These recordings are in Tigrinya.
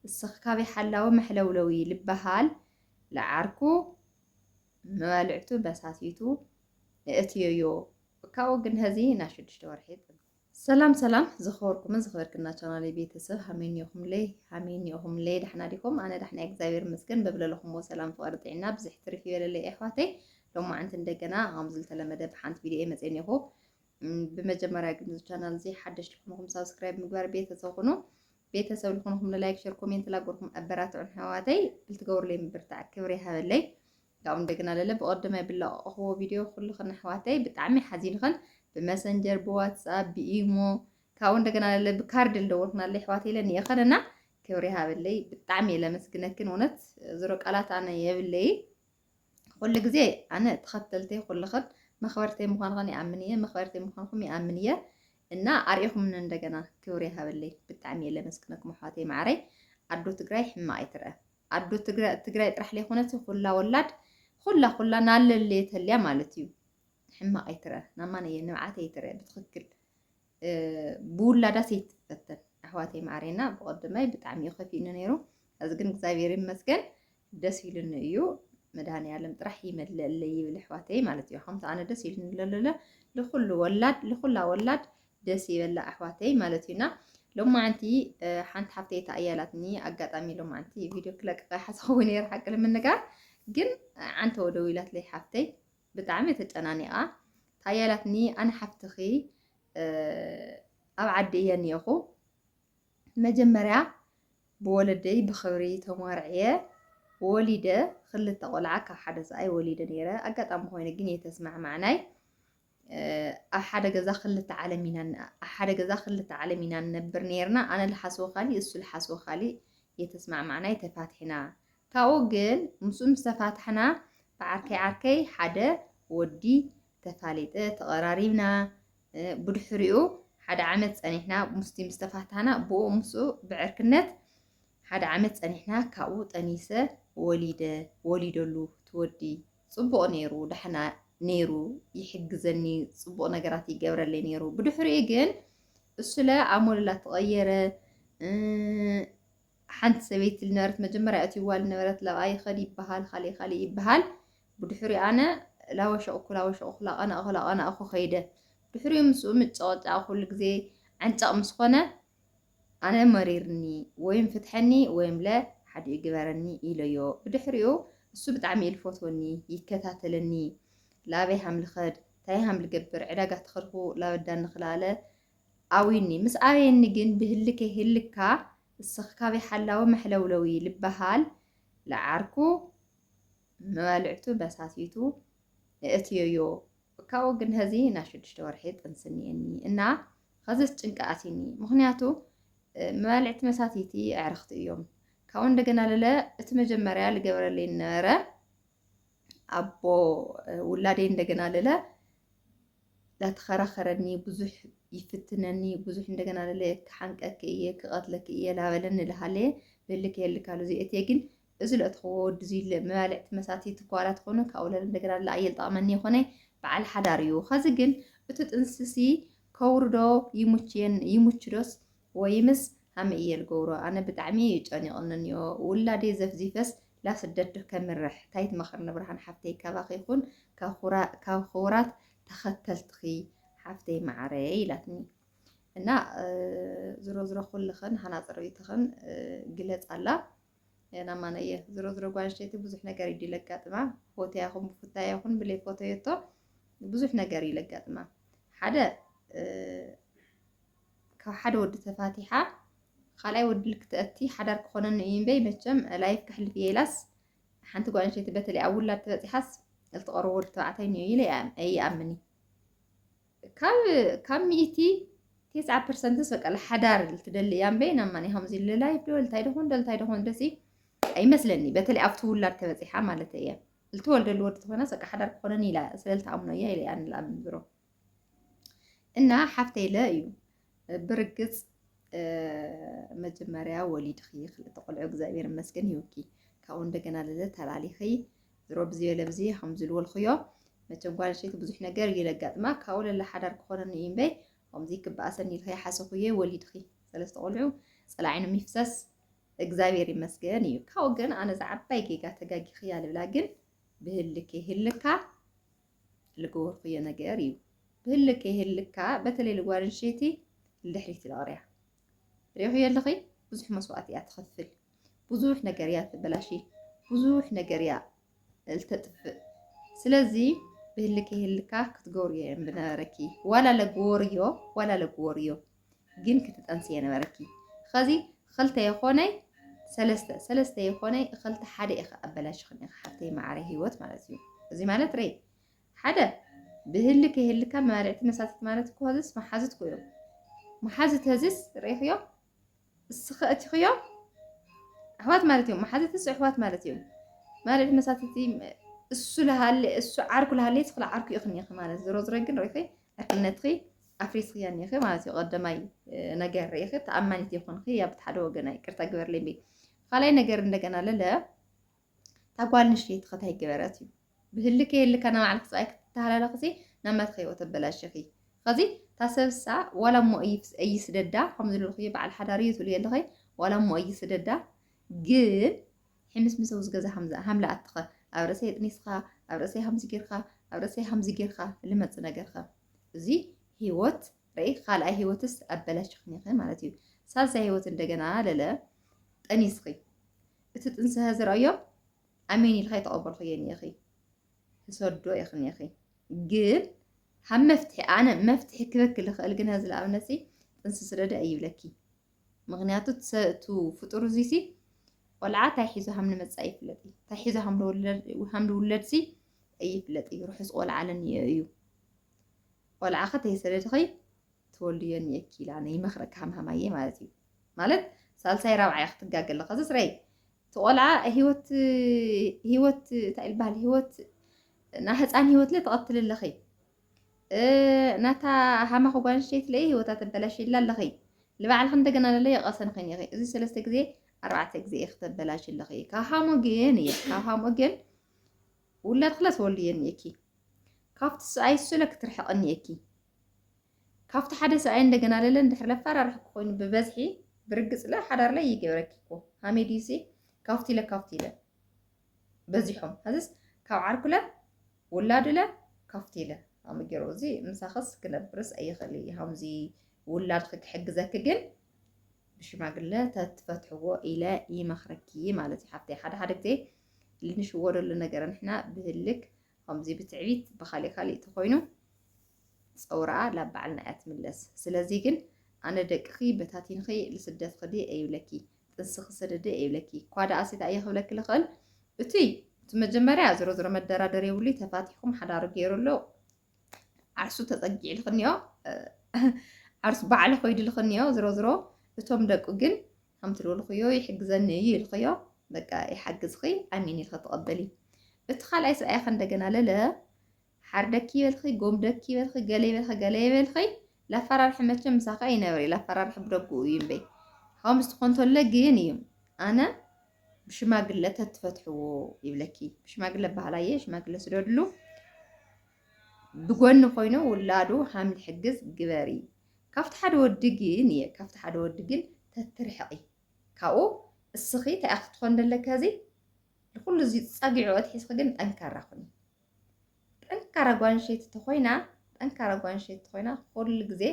እስኽ ካበይ ሓላዊ መሕለውለዊ ልበሃል ለዓርኩ መባልዕቱ በሳሲቱ እእትዮዮ። ካብኡ ግን ሀዚ ናብ ሽዱሽተ ወርሒ ጥንሲ። ሰላም ሰላም፣ ዝኸበርኩምን ዝኸበርክና ቻናል ቤተሰብ፣ ሃሜን ኢኹምለይ? ሃሜን ኢኹምለይ? ዳሕና ዲኹም? ኣነ ዳሕና እግዚኣብሔር ይመስገን። በብለለኹምዎ ሰላም፣ ፍቕሪ፣ ጥዕና ብዝሕ ትርፍ ይበለለይ ኣሕዋተይ። ሎማዓንቲ እንደገና ከምዚ ዝተለመደ ብሓንቲ ቪድዮ መፅኤን ኢኹ። እም፣ ብመጀመርያ ግን እዚ ቻናል እዚ ሓደሽቲ ዝኾንኩም ሳብስክራይብ ምግባር ቤተሰብ ኩኑ። ቤተሰብ ዝኾንኩም ንላይክ፣ ሸር፣ ኮሜንት ላጎርኩም ኣበራትዑን ኣሕዋተይ። ብልትገብሩለይ ምብርታዕ ክብሪ ይሃበለይ። ካብኡ እንደገና ለለ ብቐደማይ ብለቐቕኽዎ ቪድዮ ኩልኽን ኣሕዋተይ ብጣዕሚ ሓዚንኽን ብመሰንጀር፣ ብዋትስኣፕ፣ ብኢሞ፣ ካብኡ እንደገና ለለ ብካርድ ልደወልክናለይ ኣሕዋተይ ለኒ የኸነና ክብሪ ይሃበለይ። ብጣዕሚ እየ ለመስግነክን። እውነት ዝሮ ቃላት ኣነ የብለይ። ኩሉ ግዜ ኣነ ተኸተልተይ ኩልኽን መኽበርተይ ምዃንኽን ይኣምን እየ፣ መኽበርተይ ምዃንኩም ይኣምን እየ። እና ኣርኢኹምኒ እንደገና ክብሪ ይሃበለይ። ብጣዕሚ እየ ለመስግነኩም ኣሕዋተይ ማዕረይ። ኣዶ ትግራይ ሕማቕ ኣይትርአ። ኣዶ ትግራ-፣ ትግራይ ጥራሕ ለይኮነትሲ ኩላ ወላድ፣ ኩላ፣ ኩላ ናለለየተልያ ማለት እዩ። ሕማቕ ኣይትርአ። ናማነየ ንብዓተይ ኣይትርአ ብትኽክል። እ፣ ብውላዳ ሰይትፈተን ኣሕዋተይ ማዕረይና። ብቐደማይ ብጣዕሚ እዩ ከፊእኒ ነይሩ። ሕዚ ግን እግዚኣብሔር ይመስገን ደስ ኢሉኒ እዩ። መድሃኒዓለም ጥራሕ ይመልአለይ ይብል ኣሕዋተይ ማለት እዩ። ከምቲ ኣነ ደስ ኢሉኒ ለለለ ልኩሉ ወላድ፣ ልኩላ ወላድ ደስ ይበላ ኣሕዋተይ ማለት እዩና። ሎማዓንቲ፣ እ፣ ሓንቲ ሓፍተይ ተኣያላትኒ ኣጋጣሚ ሎማዓንቲ ቪድዮ ክለቅቕ ሓሰኹ ነይረ ሓቂ ንምንጋር፣ ግን ዓንተ ወደው ኢላትለይ ሓፍተይ ብጣዕሚ ተጨናኒቓ። ታያላትኒ ኣነ ሓፍትኺ፣ እ፣ ኣብ ዓዲ እየ እኒኦኹ። መጀመርያ ብወለደይ ብኽብሪ ተሟርዕየ ወሊደ። ክልተ ቆልዓ ካብ ሓደ ሰብኣይ ወሊደ ነይረ። ኣጋጣሚ ኮይኑ ግን የተስማዕማዕናይ፣ እ፣ ኣብ ሓደ ገዛ ክልተ ዓለም ኢና ን-፣ ኣብ ሓደ ገዛ ክልተ ዓለም ኢና ንነብር ነይርና። ኣነ ልሓስቦ ካሊእ፣ እሱ ልሓስቦ ካሊእ፣ የተስማዕማዕናይ ተፋቲሕና። ካብኡ ግን ምስኡ ምስ ተፋታሕና ብዓርከይ ዓርከይ ሓደ ወዲ ተፋሊጠ፣ ተቐራሪብና። እ፣ ብድሕሪኡ ሓደ ዓመት ጸኒሕና፣ ምስቲ ምስ ተፋታሕና፣ ብኡ ምስኡ ብዕርክነት ሓደ ዓመት ጸኒሕና። ካብኡ ጠኒሰ ወሊደ፣ ወሊደሉ እቲ ወዲ። ጽቡቕ ነይሩ፣ ዳሕና ነይሩ፣ ይሕግዘኒ፣ ጽቡቕ ነገራት ይገብረለይ ነይሩ። ብድሕሪኡ ግን እሱለ ኣሞለላ ተቐየረ። እ፣ ሓንቲ ሰበይቲ ልነበረት፣ መጀመርያ እትይዋ ልነበረት፣ ላብኣ ይኸድ ይበሃል፣ ካሊእ ካሊእ ይበሃል። ብድሕሪኡ ኣነ ላወሸቕኩ፣ ላወሸቕኩ፣ ላቐናእኹ፣ ላቐናእኹ ኸይደ። ድሕሪኡ ምስኡ ምጭቕጫቕ ኩሉ ግዜ ዓንጨቕ ምስ ኾነ፣ ኣነ መሪርኒ፣ ወይም ፍትሐኒ ወይም ለ ሓዲኡ ግበረኒ ኢለዮ። ብድሕሪኡ እሱ ብጣዕሚ እዩ ልፈትወኒ፣ ይከታተለኒ። ላበይ ሃም ልኸድ፣ እንታይ ሃም ልገብር፣ ዕዳጋ ተኸድኩ ላበዳኒ ክላለ ኣውይኒ። ምስ ኣበየኒ ግን ብህልከይ ህልካ እስኽ ካበይ ሓላዊ መሕለውለዊ ልበሃል ለዓርኩ መባልዕቱ በሳሲቱ እእትዮዮ። ካብኡ ግን ሀዚ ናብ ሽዱሽተ ወርሒ ጥንሲ እኒአኒ እና ኸዚስ ጭንቂ ኣትዩኒ። ምኽንያቱ፣ እ፣ መባልዕቲ መሳትይቲ ኣዕርኽቲ እዮም። ካብኡ እንደገና ለለ እቲ መጀመርያ ልገብረለይ ነበረ ኣቦ፣ እ፣ ውላደይ እንደገና ለለ ላተኸራኸረኒ፣ ብዙሕ ይፍትነኒ፣ ብዙሕ እንደገና ለለ ክሓንቀኪ እየ፣ ክቐትለኪ እየ ላበለኒ ልሃለየ ብህልክ የልካሉ። እዚ እትየ ግን እዚ ለእትኽዎ ወዲ እዚ ለ-፣ መባልዕቲ መሳትይቲ ኳላ ትኾኑ፣ ካብኡ ለለ እንደገና ለለ ኣየልጠቕመኒ ይኾነ በዓል ሓዳር እዩ። ኸዚ ግን እቲ ጥንስሲ ከውርዶ ይሙችየን-፣ ይሙችዶስ ወይምስ ሃመ እየ ልገብሮ? ኣነ ብጣዕሚ እዩ ጨኒቕኒ እኒኦ። ውላደይ ዘፍዚፈስ ላብ ስደት ዶ ከምርሕ? እንታይ ትመኽርኒ ብርሃን ሓፍተይ? ካባኺ ይኹን ካብ ኩራ-፣ ካብ ክቡራት ተኸተልትኺ ሓፍተይ ማዕረይ ኢላትኒ። እና፣ እ፣ ዝሮ ዝሮ ኩልኽን ሃናፂ ርእይትኽን፣ እ፣ ግለፅ ኣላ። ናማነየ ዝሮ ዝሮ ጓል ኣንስተይቲ ብዙሕ ነገር እዩ ለጋጥማ። ፎቶያ ይኹን ብፍታያ ይኹን ብለይ ፎቶየቶ ብዙሕ ነገር እዩ ለጋጥማ። ሓደ፣ እ፣ ካብ ሓደ ወዲ ተፋቲሓ ካልኣይ ወዲ ልክተአቲ ሓዳር ክኾነኒ እዩ እምበይ መቸም ላይፍ ከሕልፍ እየ ኢላስ ሓንቲ ጓል ኣንስተይቲ በተለይ ኣብ ውላድ ተበፂሓስ ልትቐርቦ ወዲ ተባዕታይ እኒኦ ኢለ ይኣም-፣ ኣይኣምን እዩ። ካብ፣ ካብ ሚእቲ፣ ተስዓ ፐርሰንትስ በቃ ሓዳር ልትደሊ እያ እምበይ፣ ናብ ማን ከምዚ ልላይፍ ዶ፣ እንታይ ደኾን ዶ፣ እንታይ ደኾን ደሲ ኣይመስለኒ። በተለይ ኣብቲ ውላድ ተበፂሓ ማለት እየ። ልትወልደሉ ወዲ ተኾይናስ በቃ ሓዳር ክኾነኒ ኢላ ስለ ልትኣምኖ እያ ኢለ እያ ንልኣምን ዝሮ። እና ሓፍተይ ለ እዩ ብርግጽ፣ እ፣ መጀመርያ ወሊድኺ ክልተ ቆልዑ እግዚኣብሔር ይመስገን ሂውኪ። ካብኡ እንደገና ለለ ተላሊኺ ዝሮ ብዝበለ ብዚ ከም ዝልወልኽዮ መቸም ጓል ኣንስተይቲ ብዙሕ ነገር እዩ ለጋጥማ። ካብኡ ለለ ሓዳር ክኾነኒ እዩ እምበይ ከምዚ ክበኣሰኒ ኢልኺ ሓሰኹየ ወሊድኺ ሰለስተ ቆልዑ ጸላዒኖም ይፍሰስ። እግዚኣብሔር ይመስገን እዩ። ካብኡ ግን ኣነ ዝዓባይ ጌጋ ተጋጊኽያ ልብላ ግን ብህልክ ይህልካ ልገበርኩዮ ነገር እዩ። ብህልክ ይህልካ በተለይ ልጓል ኣንሸይቲ ልድሕሪት ለቕርያ ሪኹ የለኺ ብዙሕ መስዋእቲ እያ ትኸፍል። ብዙሕ ነገር እያ ተበላሺ። ብዙሕ ነገር እያ ልተጥፍእ። ስለዚ ብህልክ ይህልካ ክትገብርዮ እየን ብነበረኪ ዋላ ለግበርዮ ዋላ ለግበርዮ ግን ክትጠንሲ የነበረኪ። ኸዚ ኸልተ የኾነይ ሰለስተ ሰለስተ የኾነይ ኸልተ ሓደ ኢኸ ኣበላሽኽን ኢኸ ሓፍተይ መዓረ ህይወት ማለት እዩ። እዚ ማለት ረይ ሓደ ብህልክ ይህልካ መባልዕቲ መሳትት ማለት እኮ ኸዚስ መሓዝት ኮይኖም መሓዝት ኸዚስ ርኢኽዮ እስኸ እቲኽዮ ኣሕዋት ማለት እዮም። መሓዝትስ ኣሕዋት ማለት እዮም። መባልዕቲ መሳትቲ እሱ ለሃለ እሱ ዓርኩ ለሃለ ስኽላ ዓርኩ ይኽን ኢኺ ማለት ዝሮ ዝሮ ግን ርኢኺ ዕርክነትኺ ኣፍሪስኽያ እኒኺ ማለት እዩ። ቀደማይ ነገር ርኢኺ ተኣማኒት ይኹንኺ ያ ብትሓደ ወገናይ ቅርታ ግበርለይ እምበይ ካልኣይ ነገር እንደገና ለለ እታ ጓል ኣንስተይቲ ከ እንታይ ገበረት እዩ? ብህልክ የህልካ ናብ ዓልኪ ሰብኣይ ክትተሃላለኺ ሲ ናብ ናትኺ ህይወት ኣበላሽኺ። ኸዚ እታ ሰብሳ ዋላ እሞ እይፍስ- እይስደዳ ከም ዝብልኽዮ በዓል ሓዳር እዩ ትብሉ የለኸይ ዋላ እሞ እይስደዳ ግን ሕምስ ምስ ውዝ ገዛ ሃምዛ ሃምላ ኣትኸ ኣብ ርእሰይ ጥኒስኻ ኣብ ርእሰይ ሃምዚ ጌርካ ኣብ ርእሰይ ሃምዚ ጌርካ ልመጽእ ነገርኸ እዚ ህይወት ርኢ ካልኣይ ህይወትስ ኣበላሽኽኒ ኢኸ ማለት እዩ። ሳልሳይ ህይወት እንደገና ለለ ጠኒስኺ እቲ ጥንስሀ ዝረእዮ ኣሜን ኢልካ ይተቐበልኽዮ እኒኢኺ ትሰዶ ኢኽኒ ኢኺ ግን ሃብ መፍትሒ ኣነ መፍትሒ ክበክል ይኽእል ግን ሀዚ ለኣብነት ጥንሲ ስደደ ኣይብለኪ ምኽንያቱ ትሰእቱ ፍጡር እዙይ ሲ ቆልዓ ታይ ሒዞ ሃም ንመጻእ ይፍለጥ እዩ ታይ ሒዞ ሃም ልውለድ ሲ ኣይፍለጥ እዩ ርሑስ ቆልዓ ለንዮ እዩ ቆልዓ ኸ ተይሰደድኺ ትወልድዮ እኒኤኪ ኢላ ነይመኽረካ ሃምሃማየ ማለት እዩ ማለት ሳልሳይ ራብዓይ ክትጋገ ኣለኻ እዚ ስረይ እቲ ቆልዓ ህይወት ህይወት እንታይ ይበሃል ህይወት ና ህፃን ህይወት ለ ትቐትል ኣለኺ ናታ ሃማኹ ጓንሸይቲ ለይ ህይወታ ተበላሽላ ኣለኺ ልባዕልኺ እንደገና ለለ የቐሰንኺን ኢኺ እዚ ሰለስተ ግዜ ኣርባዕተ ግዜ ኢኺ ተበላሽ ኣለኺ ካብ ሃሞ ግን እየ ካብ ሃሞ ግን ውላድ ክለ ትወልድዮ እኒኤኪ ካብቲ ስኣይ ሱለ ክትርሕቕ እኒኤኪ ካብቲ ሓደ ሰብኣይ እንደገና ለለ እንድሕር ለፋራርሕ ክኮይኑ ብበዝሒ ብርግጽ ለ ሓዳር ላይ ይገብረኪ እኮ ሃመይ ድዩ ሲ ካብቲ ኢለ ካብቲ ኢለ በዚሖም ሀዝስ ካብ ዓርኩ ለ ውላዱ ለ ካብቲ ኢለ ሃመ ገይሮ እዚ ምሳኸስ ክነብርስ ኣይኽእል እዩ ሃምዚ ውላድ ክሕግዘኪ ግን ብሽማግለ ተትፈትሕዎ ኢለ ይመኽረኪ ማለት እዩ ሓፍተይ ሓደ ሓደ ግዜ ልንሽወደሉ ነገር ንሕና ብህልክ ከምዚ ብትዕቢት ብካሊእ ካሊእ ተኮይኑ ፀውረኣ ላብ ባዕልና እያ ትምለስ ስለዚ ግን ኣነ ደቅኺ በታቲንኺ ልስደት ክዲ ኣይብለኪ ጥንስኺ ስደዲ ኣይብለኪ እኳ ደኣ ሴት ኣየ ክብለኪ ልኽእል እቱይ እቲ መጀመርያ ዝሮ ዝሮ መደራደር የብሉ ተፋቲሕኩም ሓዳሩ ገይሩ ኣሎ ዓርሱ ተፀጊዕ ልኽንዮ ዓርሱ ባዕሉ ኮይዱ ልኽንዮ ዝሮ ዝሮ እቶም ደቁ ግን ከምቲ ልበልኽዮ ይሕግዘኒ እዩ ኢልኽዮ በቃ ይሓግዝኺ ኣሚን ኢልኸ ተቐበሊ እቲ ካልኣይ ሰብኣይ ከ እንደገና ለለ ሓርደኪ ይበልኺ ጎምደኪ ይበልኺ ገለ ይበልኺ ገለ ይበልኺ ላፈራርሒ መቸም ምሳኸ ኣይነብር እዩ ላፈራርሒ ብደግኡ እዩ እምበይ ከምዚ ትኾን ተሎ ግን እዩ ኣነ ብሽማግለ ተትፈትሕዎ ይብለኪ ብሽማግለ በሃላየ ሽማግለ ስደድሉ ብጎኒ ኮይኑ ውላዱ ሃም ዝሕግዝ ግበሪ ካብቲ ሓደ ወዲ ግን እየ ካብቲ ሓደ ወዲ ግን ተትርሕቂ ካብኡ እስኺ እንታይ ክትኾን ደለካ እዚ ንኩሉ እዚ ጸጊዑ ኣትሒዝኺ ግን ጠንካራ ኩኒ ጠንካራ ጓንሸይቲ ተኮይና ጠንካራ ጓንሸይቲ ተኮይና ኩሉ ግዜ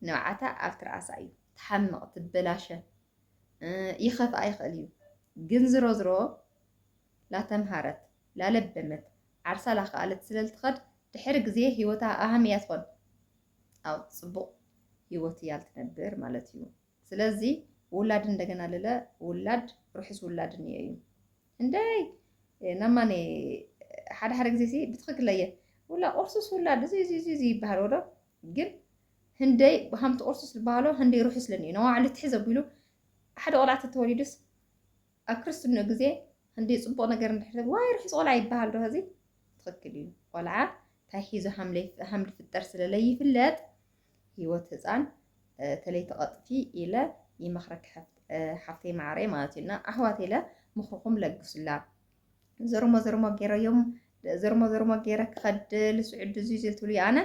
ንብዓታ ኣብ ትርኣሳ እዩ ትሓምቕ ትበላሸ ይኸፍኣ ይኽእል እዩ ግን ዝሮ ዝሮ ላተምሃረት ላለበመት ዓርሳ ላኸኣለት ስለልትኸድ ድሕሪ ግዜ ህይወታ ኣሃም እያ ትኾን ኣብ ፅቡቕ ህይወት እያ ልትነብር ማለት እዩ ስለዚ ውላድ እንደገና ለለ ውላድ ርሑስ ውላድ እኒኦ እዩ እንደይ ነማኔ ሓደ ሓደ ግዜ ሲ ብትኽክል ለየ ውላ ቁርሱስ ውላድ እዚ እዚ እዚ እዚ ይበሃል ወዶ ግን ህንደይ ሃምቲ ቁርሱስ ዝበሃሎ ህንደይ ርሑስ ለኒ ነዋዕሉ ትሒ ዘቢሉ ሓደ ቆልዓ ተተወሊዱስ ኣብ ክርስትንኡ ግዜ ህንደይ ፅቡቕ ነገር እንድሕር ዋይ ርሑስ ቆልዓ ይበሃል ዶ ዚ ትኽክል እዩ ቆልዓ እንታይ ሒዞ ሃም ዝፍጠር ስለለይፍለጥ ህይወት ህፃን ተለይተቐጥፊ ኢለ ይመኽረኪ ሓፍተይ ማዕረይ ማለት እዩ እና ኣሕዋት ኢለ ምኽርኹም ለግሱላ ዘርሞ ዘርሞ ገይረዮም ዘርሞ ዘርሞ ገይረ ክኸድ ልስዕዱ እዚ ዝትብሉ ኣነ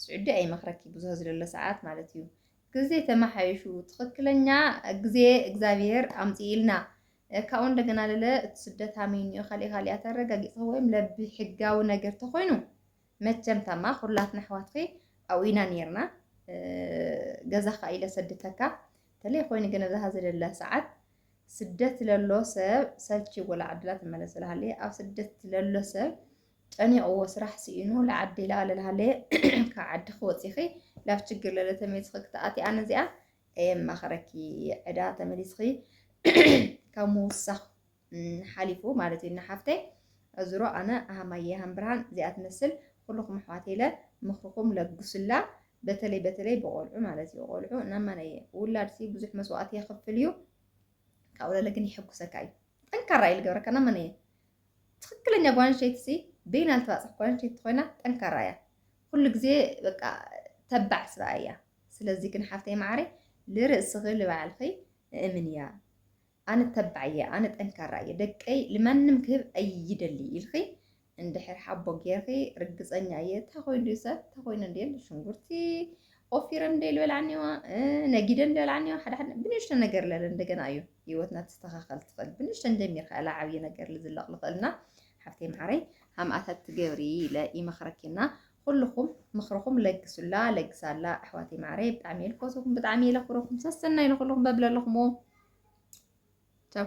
ስዕዲ ኣይመኽረኪ ብዙ ዝለሎ ሰዓት ማለት እዩ ግዜ ተመሓይሹ፣ ትኽክለኛ ግዜ እግዚኣብሔር ኣምፅኢልና። ካብኡ እንደገና ለለ እቲ ስደት ሃመይኒዮ ካልእ ካልእ ተረጋጊጽ ወይም ለቢ ሕጋዊ ነገር ተኾይኑ፣ መቸም ታማ ኩላትና ኣሕዋትኺ ኣብኡ ኢና ነይርና። ገዛኻ ኢለ ሰድተካ ተለይ ኮይኑ ግን ኣብዛ ዘለላ ሰዓት ስደት ለሎ ሰብ ሰልቺ ወላ ዓድላ ትመለስ ለሃለ ኣብ ስደት ለሎ ሰብ ጨኒቕዎ ስራሕ ስኢኑ ለዓዲ ኢላ ኣለልሃለ ካብ ዓዲ ክወፂኺ ላብ ችግር ለለ ተመሊስኺ ክትኣቲ ኣነ እዚኣ እየ ማኸረኪ ዕዳ ተመሊስኺ ካብ ምውሳኽ ሓሊፉ ማለት እዩ። እና ሓፍተይ እዝሮ ኣነ ኣሃማየ ሃም ብርሃን እዚኣ ትመስል ኩልኹም ኣሕዋት ኢለ ምኽርኹም ለግሱላ። በተለይ በተለይ ብቆልዑ ማለት እዩ። ቆልዑ እናማነየ ውላድሲ ብዙሕ መስዋእቲ የኽፍል እዩ። ካብኡ ለለ ግን ይሕጉሰካ እዩ። ጠንካራ እዩ ልገብረካ እናማነየ ትኽክለኛ ጓንሸይቲ ሲ በይና ልትባፅሕ ጓንሸይቲ ኮይና ጠንካራ እያ። ኩሉ ግዜ በቃ ተባዕ ስበኣ እያ። ስለዚ ግን ሓፍተይ ማዕረ ልርእስኺ ልባዕልኺ እእምን እያ። ኣነ ተባዕ እየ፣ ኣነ ጠንካራ እየ፣ ደቀይ ልማንም ክህብ ኣይደሊ ኢልኺ እንድሕር ሓቦ ጌርኺ ርግፀኛ እየ። እንታይ ኮይኑ ድዩ ሰብ እንታይ ኮይኑ እንድየ ሽንጉርቲ ቆፊረን እንደ ልበልዓኒዋ ነጊደን ልበልዓኒዋ ሓደ ሓደ ብንእሽቶ ነገር ለለ እንደገና እዩ ህይወትና ትስተኻኸል ትኽእል። ብንእሽተን ጀሚርካ እላ ዓብዪ ነገር ልዝለቕ ልኽእልና ሓፍተይ ማዕረይ ሃምኣታት ትገብሪ ኢለ ይመኽረኪና። ኩልኹም ምኽርኹም ለግሱላ ለግሳላ ኣሕዋተይ ማዕረይ ብጣዕሚ እየ ልፈትወኩም ብጣዕሚ እየ ለኽብረኩም ሰሰናይ ንኹልኹም በብለለኹምዎ ቻው።